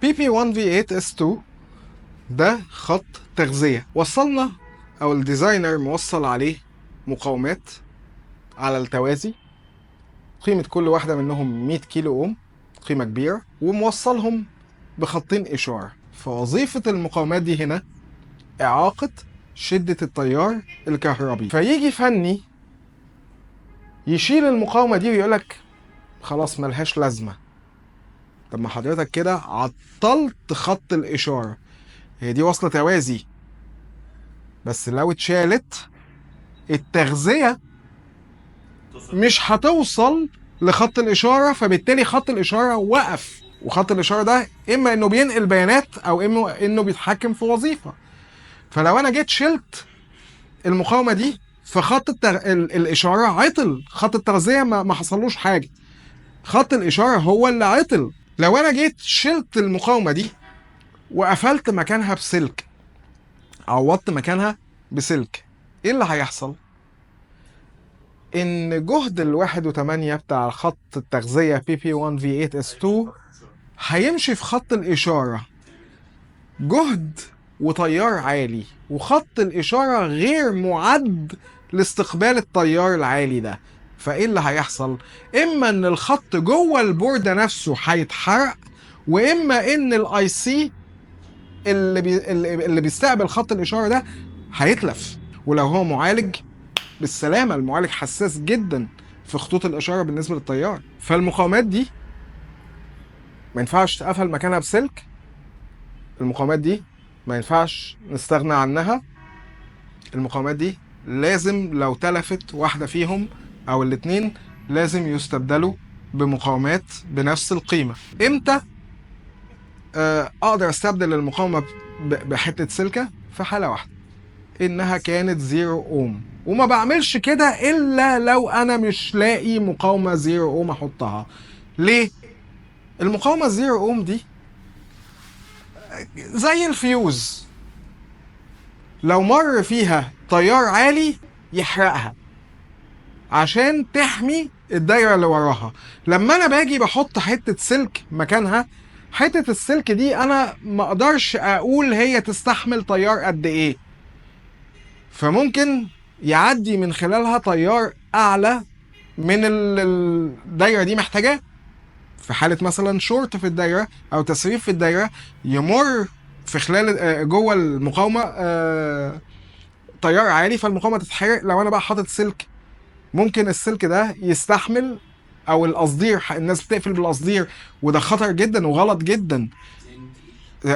PP1 V8 S2 ده خط تغذية، وصلنا او ال designer موصل عليه مقاومات على التوازي، قيمة كل واحدة منهم 100 كيلو اوم، قيمة كبيرة، وموصلهم بخطين إشارة. فوظيفة المقاومات دي هنا إعاقة شدة التيار الكهربي. فيجي فني يشيل المقاومة دي ويقولك خلاص ملهاش لازمة. طب ما حضرتك كده عطلت خط الإشارة، هي دي وصلة توازي، بس لو اتشالت التغذية مش هتوصل لخط الإشارة، فبالتالي خط الإشارة وقف. وخط الإشارة ده إما إنه بينقل بيانات أو إما إنه بيتحكم في وظيفة. فلو أنا جيت شلت المقاومة دي فخط الإشارة عطل، خط التغذية ما حصلوش حاجة، خط الإشارة هو اللي عطل. لو أنا جيت شلت المقاومة دي وقفلت مكانها بسلك، عوضت مكانها بسلك، إيه اللي هيحصل؟ إن جهد 1.8 بتاع خط التغذية PP1 V8 S2 هيمشي في خط الإشارة جهد وتيار عالي، وخط الإشارة غير معد لاستقبال التيار العالي ده. فإيه اللي هيحصل؟ إما إن الخط جوه البوردة نفسه هيتحرق، وإما إن ال IC اللي بيستقبل خط الإشارة ده هيتلف. ولو هو معالج بالسلامة، المعالج حساس جدا في خطوط الإشارة بالنسبة للتيار. فالمقاومات دي ما ينفعش تقفل مكانها بسلك، المقاومات دي ما ينفعش نستغنى عنها، المقاومات دي لازم لو تلفت واحدة فيهم أو الاتنين لازم يستبدلوا بمقاومات بنفس القيمة. إمتى أقدر أستبدل المقاومة بحتة سلكة؟ في حالة واحدة، إنها كانت 0 أوم، وما بعملش كده إلا لو أنا مش لاقي مقاومة 0 أوم أحطها. ليه؟ المقاومة 0 أوم دي زي الفيوز، لو مر فيها تيار عالي يحرقها عشان تحمي الدايرة اللي وراها. لما أنا باجي بحط حتة سلك مكانها، حتة السلك دي أنا ما أقدرش أقول هي تستحمل تيار قد إيه، فممكن يعدي من خلالها تيار أعلى من الدايرة دي محتاجاه. في حالة مثلا شورت في الدايرة أو تسريب في الدايرة، يمر في خلال جوه المقاومة تيار عالي، فالمقاومة تتحرق. لو أنا بقى حاطط سلك، ممكن السلك ده يستحمل، أو القصدير، الناس بتقفل بالقصدير، وده خطر جدا وغلط جدا.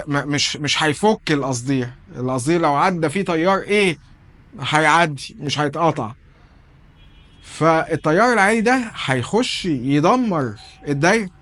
مش هيفك القصدير، القصدير لو عدى فيه تيار إيه هيعدي، مش هيتقطع. فالتيار العالي ده هيخش يدمر الدايرة.